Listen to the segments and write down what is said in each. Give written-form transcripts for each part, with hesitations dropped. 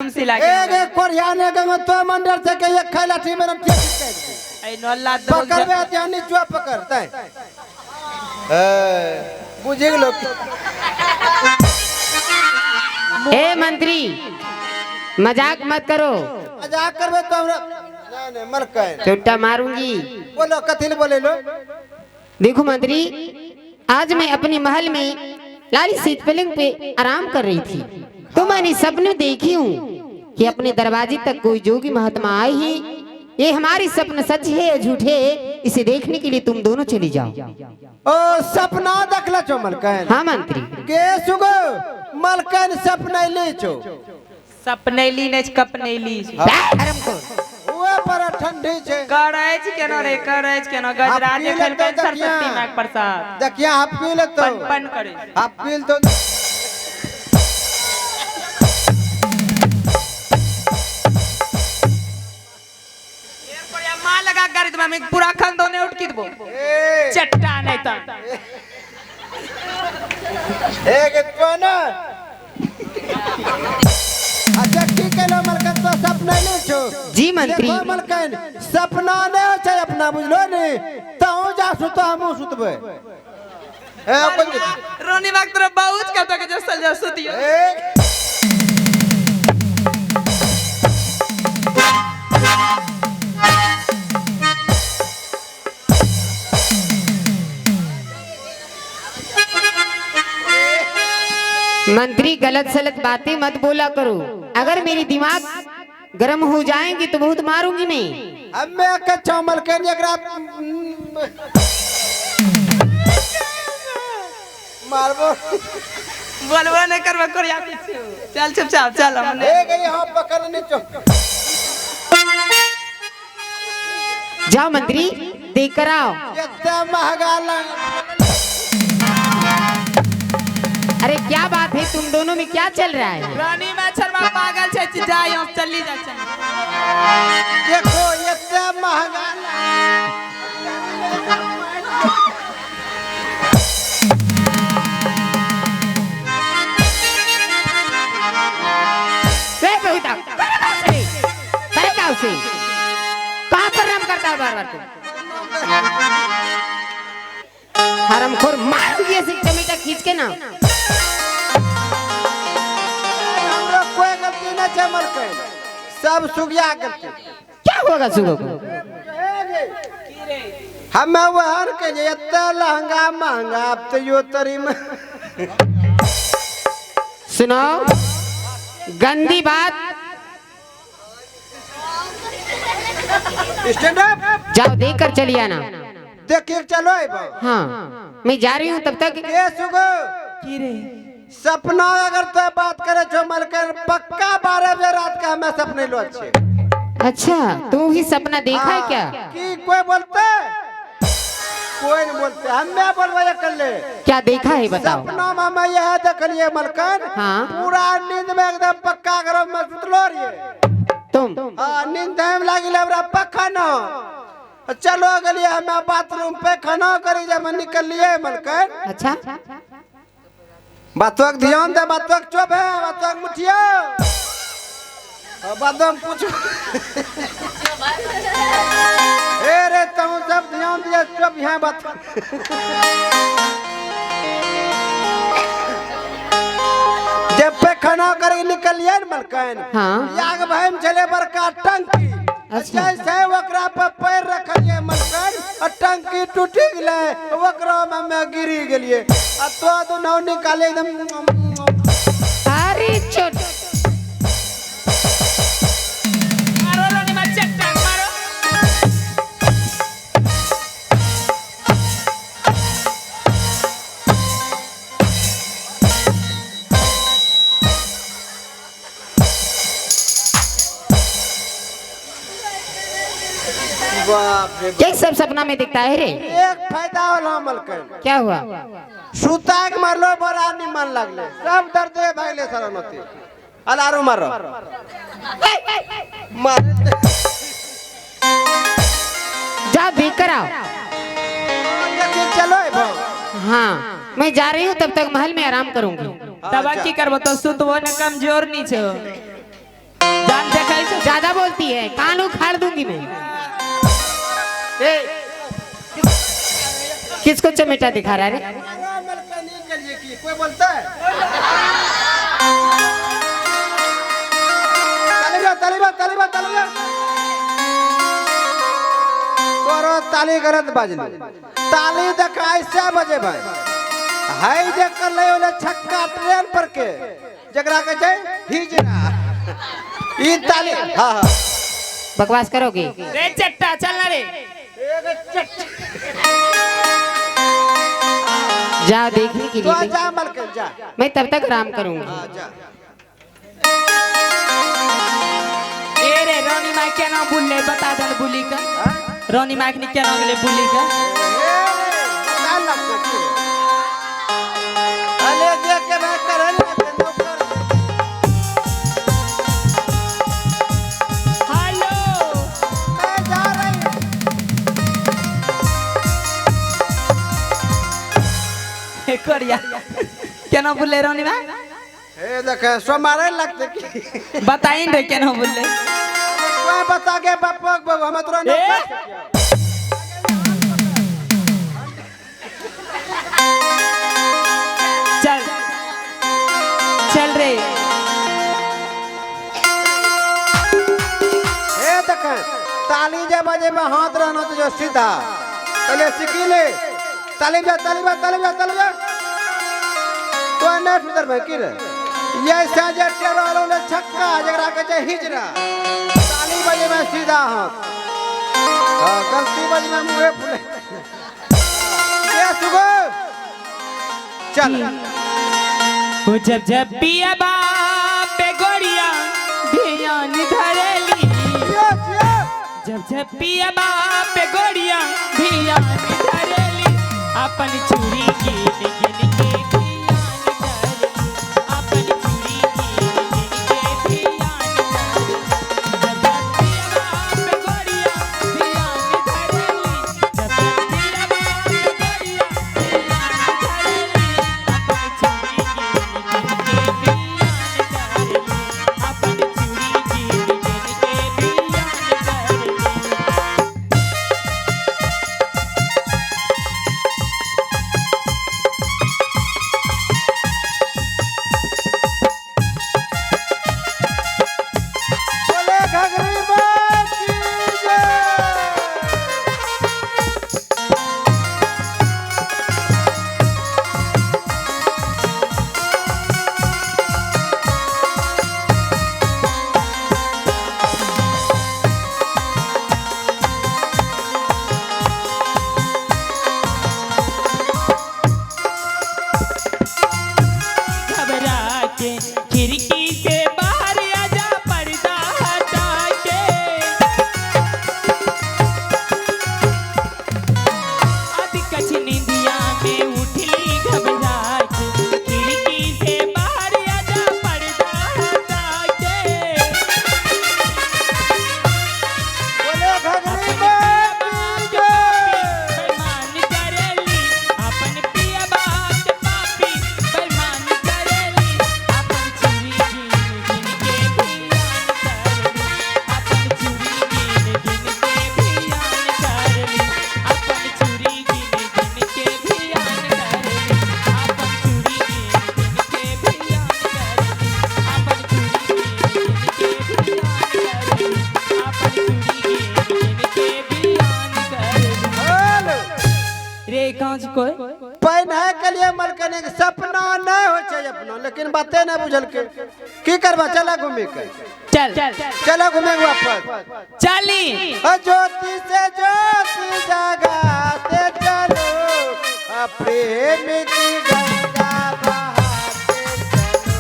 सिला के एगे कोरिया ने गंगो तो मंडल से के एक खाई लाठी में रखिए। ए नल्ला दो। पकड़ बे ध्यान नीचुआ पकड़ते ए बुझि गेलो। ए मंत्री, मजाक मत करो। मजाक करबे तो हमरा नहीं नहीं मलकै। चोटा मारूंगी। बोलो कथी ले बोले लो? देखो मंत्री, आज मैं अपने महल में लाली सीट पलंग पे आराम कर रही थी तो मैंने सपने देखी हूँ कि अपने दरवाजे तक कोई जोगी महात्मा आए ही। ये हमारी सपन सच है या झूठे, इसे देखने के लिए तुम दोनों चली जाओ। ओ सपना देखले छो मलकैन? हाँ मंत्री। के सुगो मलकैन सपना ले छो? सपनैली नै कपनैली। ओए पर ठंडी छे। करै छी केना रे, करै छी केना? गजराज पी खेलकै लेतौ। सरस्वती देखिया। माँ के प्रसाद। देखिया आप पी लेतो। पन पन करे। आप पी लेतो। माँ लगा गाड़ी तो में पूरा खन दोने उठ की दबो। ए चट्टा नहीं ता। ए तो ना अच्छा की कहलो मलकैन तो सपना ले छो? जी मंत्री। देखो मलकैन, सपना नहीं हो छै अपना, बुझलो ने? तहु जा सुतो, हमहूँ सुतबै। ए अपन रोनी बाग तोरा बहुत कहता के जसल जा सुतियो। ए मंत्री, गलत सलत बातें मत बोला करो। अगर मेरी दिमाग गर्म हो जाएंगी तो बहुत मारूंगी मैं। हमे के छौ मलकैन एकरा मारबो। बोलबो नहीं करबो कोरिया पीछू। चल चुपचाप चल हमने। ए गई हाँ पकड़ नीचो। जाओ मंत्री, देख कर आओ। एते महंगा लंग। अरे क्या बात है, तुम दोनों में क्या चल रहा है? रानी माँ शर्मा पागल छे, जा यहाँ चली जा चल। देखो एते महंगा लंग। वे बहुता, अरे का उसे कहाँ प्रणाम करता है बार बार तू? हरामखोर, मारूंगी ऐसे चमेटा खींच के ना। हमरो कोई गलती नहीं छै मलकैन, सब सुगिया गलती। क्या होगा सुबह को? हमे वहन के जे एते लहंगा महंगा अब तो यो तरी में। सुनो गंदी बात। Stand up. जाओ देख कर चली आना। देखिए चलो अइबो। हाँ मैं जा रही हूँ तब तक। के सुगो की रे? सपना अगर तो बात करे छो मलकैन, पक्का 12 बजे रात का हमें सपने लो अच्छे। अच्छा तू ही सपना देखा है क्या? की कोई बोलते? कोई नहीं बोलते, हमें बोलबे कर ले। क्या देखा है बताओ? सपना में हमें यह देखलिए मलकैन। हाँ। पूरा नींद में एकदम पक्का गरम में सुतलो रहिए। तुम? हाँ नींद में लागिल हमरा पक्का ना। चलो गेलिए हमें बाथरूम पे खाना करी, जब हम निकलिए मलकैन। अच्छा। बातों के ध्यान दे, बातों के चुप है, बातों के मुठिया बातों में पूछ। ए रे तुम सब ध्यान दिया, चुप यहाँ बात। जब पे खाना करे निकलिए न मलकैन। हाँ। याग भाई में चले बड़का टंकी। अच्छा। जैसे ओकरा पर पैर रखलिए मलकैन और टंकी टूटी गेलै, ओकरा में हमे गिरी गेलिए आ तो दुनू निकाले एकदम। अरे चोट। मारो रानी माँ चट्टा मारो। बाप रे। क्या सब सपना में दिखता है रे? एक फायदा होला मलकैन। क्या हुआ? सुता के मारलो बड़ा निमन लगले, सब दर्द भागले सरनती अलारू मारो मार। जाओ देख कर आओ। देखिए चलो अइबो। हाँ मैं जा रही हूँ, तब तक महल में आराम करूंगी। तब की करबो तो सुतबो न, कमजोर नहीं छो। ज्यादा बोलती है, कान उखाड़ दूंगी मैं। ए किसको चमेटा दिखा रहा है रे? मलकनी के लिए की कोई बोलता है? ताली बजा, ताली बजा, ताली बजा, ताली बजा। तोरो ताली गलत बजली। ताली देख ऐसे बजे भाई, हाई जे कर ले ओले छक्का ट्रेन पर के, जकरा के छै हिजरा। ई ताली। हाँ हाँ। बकवास करोगे? रे चट्टा, चल ना रे। जा देखने के तो लिए। जा मलकन जा। मैं तब तक आराम करूंगी। हाँ जा। ए रे, रानी माई केना बोलले बता दन बोली का। हाँ? रानी माई के केना गेले बोली का। ए रे, बता लगते की अले देख के मैं करे लगते नौकर। हेलो। मैं जा रही हूँ। कोरिया केना बोलले रानी माई? ए देख सो मारे लगते की। बताइन रे केना बोलले। कोई बता के बापा के बाबू हम तोरा ए? नौकर। चल चल रे। ए देख ताली जे बजे में हाथ रहना तो जो सीधा पहले सीखी ले। ताली बजा, ताली बजा, ताली बजा, ताली बजा। तो नहीं सुधर भाई की रे, ये साजे टेरो वालों ने छक्का जकरा के छै हिजरा। ताली बजे में सीधा हाथ। हाँ गलती बजे में मुँहे फूले। ये सुगो चल। वो जब जब पिया बाप पे गोरिया ध्यान धरेली। जियो, जियो। जब जब पिया बाप पे गोरिया ध्यान धरेली, अपन चूड़ी गिन गिन के ध्यान धरेली, अपन चूड़ी गिन गिन के ध्यान धरेली। जब जब पिया बाप पे गोरिया ध्यान धरेली, जब जब पिया बाप पे गोरिया ध्यान धरेली, अपन चूड़ी गिन गिन के ध्यान धरेली, अपन चूड़ी गिन गिन के ध्यान धरेली। बोले घघरी की जय। घबरा के खिड़की से बाहर आजा, पर्दा हटा के। अब कछ निंदिया में उठली घबरा के, खिड़की से बाहर आजा, पर्दा हटा के। बोले घघरी की जय। बेईमान करेली, अपन पिया बाप पापी बेईमान करेली, अपन चूड़ी गिन गिन के भियान करेली, अपन चूड़ी गिन गिन के भियान करेली, अपन चूड़ी गिन गिन के भियान करेली, अपन चूड़ी गिन गिन के भियान करेली, अपन चूड़ी गिन गिन के भियान करेली, अपन चूड़ी गिन गिन के भियान करेली। बोल। रे कांच कोई पहने के लिए मलकने के सपना नहीं हो छै अपना, लेकिन बाते नहीं बुझल के की करबा। चला घूमे के। चल। चला घूमे के वापस। चली। ज्योति से ज्योति जगाते चलो, आ प्रेम की गंगा बहाते चलो,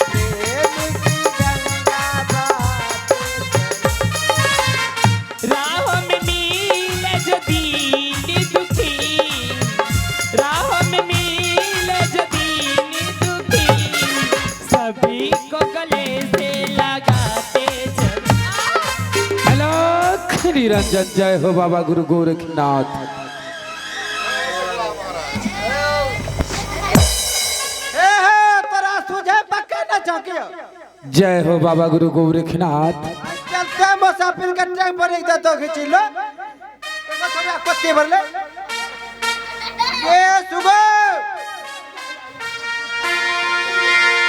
प्रेम की गंगा बहाते चलो। राह में मिले जो दीन दुखी, राह में मिले जो दीन दुखी, सभी को गले से लगाते चलो। हेलो निरंजन, जय हो बाबा गुरु गोरखनाथ। ए हे तोरा सुझे पक्के न चौकियो। जय हो बाबा गुरु गोरखनाथ। फिर के टैंक पर एक दे तो खींची लो थोड़ा कुत्ते भर ले ये सुबह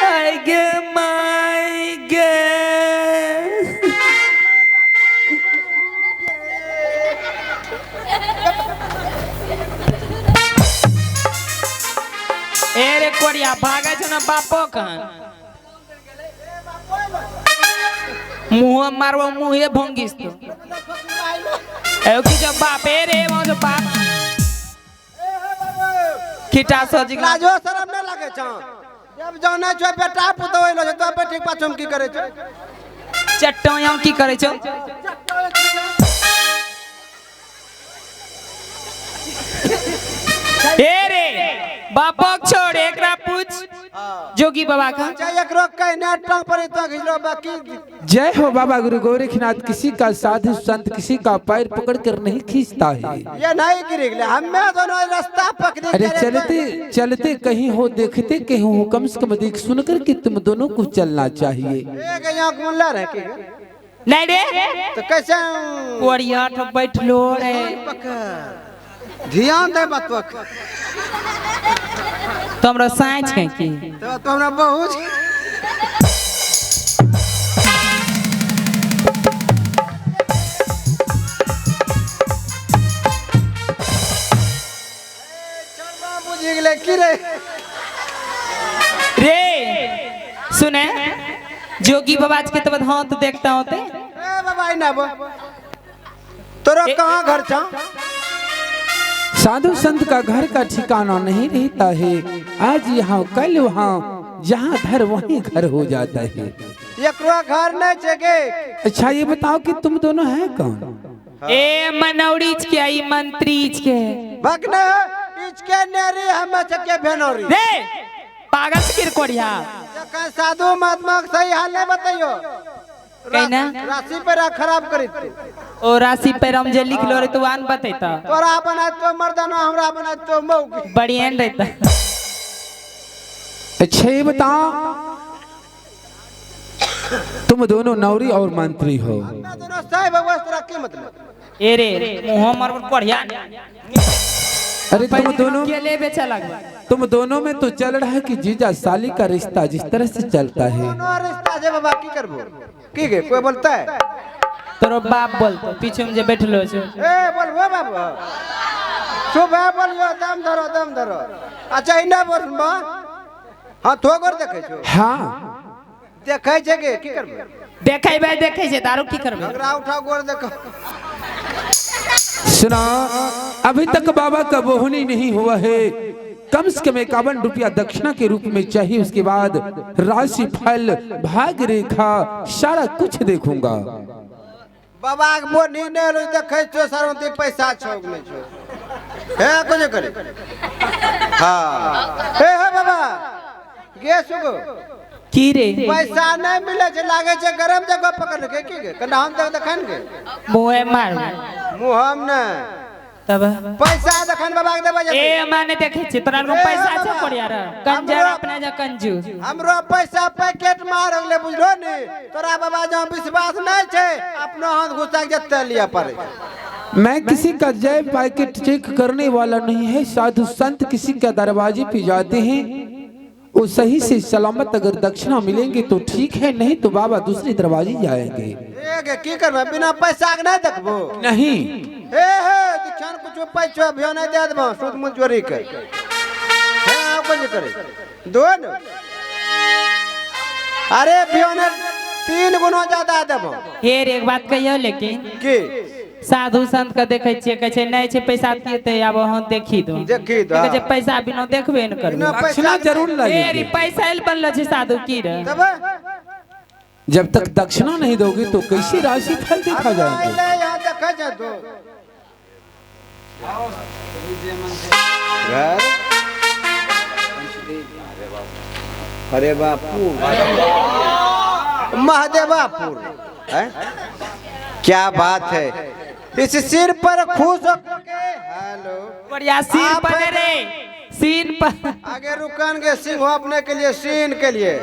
आई गे माई गे। ए रे कोरिया भागे छौ ना बापो कन मुँह मारबो मुँहे भोंगिस तो ए की जो बाप ए रे वो जो बाप खिटा सजी लाजो शरम नहीं लागे छौ जब जाने छौ बेटा पुतोह एलो छौ तो बेटी पाछू की करे छौ चट्टो यहाँ की करे छौ? ए रे बापक छोड़ एकरा पूछ जोगी बाबा का। अच्छा एकरो कहने टंग पर तो खिचलो बाकी। जय हो बाबा गुरु गोरखनाथ। किसी का साधु संत किसी का पैर पकड़ कर नहीं खींचता है। ये नहीं गिर गेले हमें दोनों रास्ता पकड़ी। अरे चलते चलते कहीं हो देखते कहीं हो, कम से कम देख सुनकर कि तुम दोनों को चलना चाहिए। एक यहाँ मुल्ला रहे की नहीं रे तो कैसे कोरिया ठो बैठलो रे। पकड़ ध्यान दे बतवा तोमरो साँच है की तो हमरा बहुत बुझि गेलै की रे रे सुने जोगी बाबा के तब हाथ देखता होते। ए बाबा ना बो तोरा कहाँ घर छौ? साधु संत का घर का ठिकाना नहीं रहता है। आज यहाँ कल वहाँ, जहाँ घर वहीं घर हो जाता है। एकरो घर नहीं छे गे। अच्छा ये बताओ कि तुम दोनों हैं कौन? ए मनौड़ी के आई मंत्री के भगने इसके नेरी हम छके भेनौरी रे पागल से कोरिया जखन साधु महात्मा के सही हाल नहीं बताइयो कहना? राशि पर खराब करी ओ राशि पर हम जे लिख लो रे तो आन बतैता। तोरा बना तो मर्दाना हमरा बना तो मौगी बढ़िया रहता। अच्छा ये बताओ तुम दोनों नौरी और मंत्री हो। ना दोनों सही भगवान तोरा के मतलब? ए रे मुंह मार कोरिया। अरे तुम दोनों केले बेचा लगवा। तुम दोनों में तो चल रहा है कि जीजा साली का रिश्ता जिस तरह से चलता है। दोनों रिश्ता जे बाबा की करबो की गे कोई बोलता है? तोरो बाप बोलतो पीछे में जे बैठलो छो। ए बोलबो बाबा सुबह बोलियो दम धरो दम धरो। अच्छा इना बोलबो हां तो गोर देखै छो। हाँ देखै छे गे की करबो? देखै बे देखै छे दारू की करबे? घगरा उठाओ गोर देखो। सुना अभी तक बाबा का बोहनी नहीं हुआ है। कम से कम 51 रुपया दक्षिणा के रूप में चाहिए। उसके बाद राशि फल भाग्य रेखा सारा कुछ देखूंगा। बाबा के बोहनी नहीं होलो देखै छो सरवती पैसा छो नहीं छो हे कुछ करे। हाँ हे हे बाबा गे सुगो की रे पैसा नहीं मिले छे लागे छे गरम जगह पकड़ के की गे कना हम तक देखन गे मुंहे मार मुंह हम ने तब पैसा देखन बाबा के देबे ए माने देखे छी तोरा को पैसा छो कोरिया रे कंजर अपना जा कंजूस। हमरो पैसा पैकेट मार होले बुझलो नी तोरा बाबा जो विश्वास नहीं छे अपनो हाथ घुसा के जत्ते लिया पड़े। मैं किसी का जय पैकेट चेक करने वाला नहीं है। साधु संत किसी का दरवाजे पे जाते हैं वो सही से सलामत अगर दक्षिणा मिलेंगे तो ठीक है, नहीं तो बाबा दूसरे दरवाजे जाएंगे। ए की करबे बिना पैसा के नहीं देखबो? नहीं हे हे दीक्षान कुछ पैसा भी नहीं दे देबो सूद मुद चोरी के हे आ कुछ करे दो न। अरे बियोने 3 गुना ज्यादा देबो। हे रे एक बात कहियो लेकिन की साधु संत के देखे छियै कहै छै नहीं छै पैसा दिए आब हम देखी दो देखी दो। कहै छै पैसा बिना देखबे न करबे। बिना दक्षिणा जरूर ए रे लगेगी। पैसा ल बनलो छै साधु की रे। तब जब तक दक्षिणा नहीं दोगे तो कैसे राशि फल देखा जाएगा? ले यहाँ देखै छै तो घर अरे बापू महादेवापुर है क्या बात है। इस सिर पर खुश होकर के हेलो बढ़िया सिर पर रे सीन पर आगे रुकन के सिंह हो अपने के लिए सीन के लिए।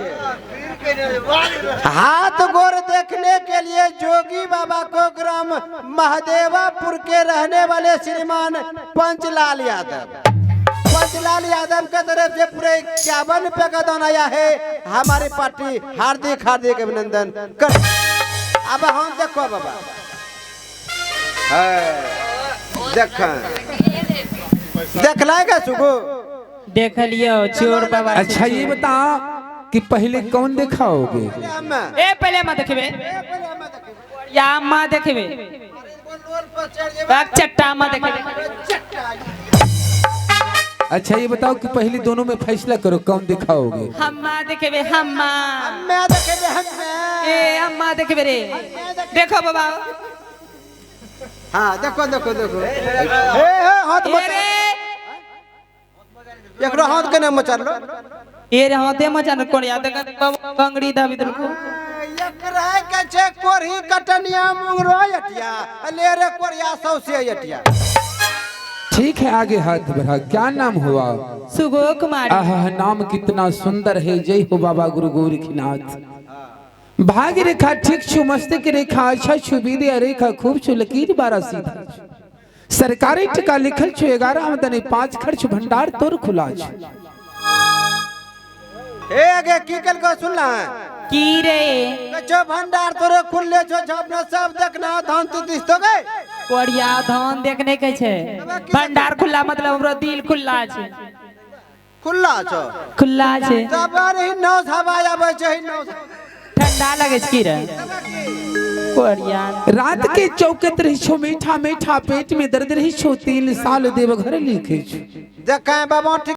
हाथ गोर देखने के लिए जोगी बाबा को ग्राम महदेवापुर के रहने वाले श्रीमान पंचलाल यादव, पंचलाल यादव के तरफ से पूरे 51 रुपये का दान आया है। हमारी पार्टी हार्दिक हार्दिक अभिनंदन कर। अब हम देखो बाबा देख देख लाएगा सुगो। देख लियो चोर बाबा। अच्छा ये बता कि पहले कौन दिखाओगे? ए पहले अम्मा देखबे या अम्मा देखबे, चट्टा अम्मा देखबे। अच्छा ये बताओ कि पहले दोनों में फैसला करो कौन दिखाओगे? हम्मा देखबे, हम्मा। मैं देखेबे, हम्मे। ए अम्मा देखबे रे, देखो बाबा। हाँ देखो देखो देखो, हे हे हाथ ए मत रे एकरो हाथ के नहीं मचार लो। ए रे हाथे मचान कोन याद बाबा बंगड़ी दाबी देलको। एकरा के छे कोरही कटनिया मुंगरो यटिया ले रे कोरिया सौसे यटिया। ठीक है आगे हाथ बढ़ा। क्या नाम हुआ? सुगो कुमारी। आह नाम कितना सुंदर है, जय हो बाबा गुरु गोरखनाथ। भाग्य रेखा ठीक छु, मस्तक रेखा अच्छा छु, विद्या रेखा खूब छु, लकीर बारह सीधा छु, सरकारी टका लिखल छु, 11 आमदनी 5 खर्च, भंडार तोर खुला छु। हे आगे की कल को सुनना है की रे? जो भंडार तोरे खुलले छो, अपना सब देखना धान तू this तो गए। कोरिया धान देखने के छे, भंडार खुला मतलब हमरो दिल खुला छे। खुला छो, खुला छे। तब ही नौ हवा आवे छे, ही नौ ठंडा लगे छे की रे? कोरिया रात के चौकत रही छो, मीठा मीठा पेट में दर्द रही छो, 3 साल देवघर लिखे छो। देखे बाबा।